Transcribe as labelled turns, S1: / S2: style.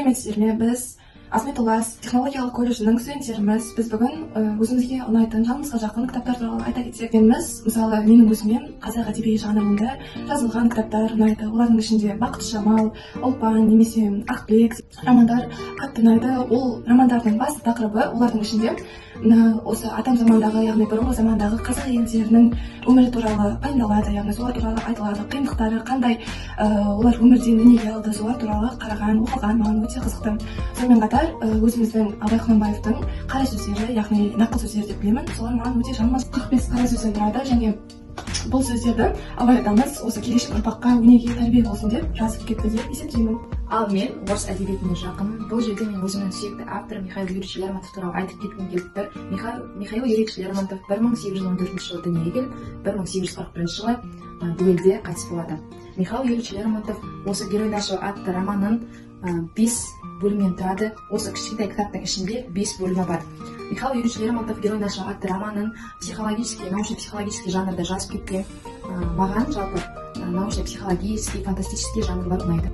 S1: Сәлеметсіздер ме? Біз Азмет Ұлас технологиялық колледжінің студенттеріміз. Біз бүгін өзімізге ұнайтын, жанымызға жақын кітаптар туралы айта кетсек дегеніміз. Мысалы, менің өзіме қазақ әдеби жанрында жазылған кітаптар ұнайды. Олардың ішінде Бақыт Жамал, Ұлпан немесе Ақбілек романдар қатты ұнайды. Ол романдардың басты тақырыбы олардың ішінде мына осы атам замандағы, яғни бұрынғы замандағы қазақ елдерінің өмірі туралы баяндалады, яғни солар туралы айтылады, қиындықтары қандай, олар өмірден өнеге алды, солар туралы қараған, оқыған маған өте қызықты. Сонымен қатар өзіміздің Абай Құнанбаевтың қара сөздері, яғни нақыл сөздері деп білемін, солар маған өте жаныма. 45 қара сөзден тұрады және бұл сөздерді Абай атамыз осы келешек ұрпаққа өнеге, тәрбие болсын деп жазып кетті деп есептеймін.
S2: Ал мен орыс әдебиетіне жақынмын. Бұл жерде мен өзімнің сүйікті авторым Михаил Юрьевич Лермонтов туралы айтып кеткім келіп тұр. Михаил Юрьевич Лермонтов 1814 жылы дүниеге келіп, 1841 жылы дуэльде қайтыс болады. Михаил Юрьевич Лермонтов осы «Герой нашего» атты романын бес бөлімнен тұрады. Осы кішкентай кітаптың ішінде бес бөлімі бар. Михаил Юрьевич Лермонтов «Герой нашего» атты романын психологический, научно психологический жанрда жазып кеткен. Маған жалпы научно психологический, фантастический жанрлар ұнайды.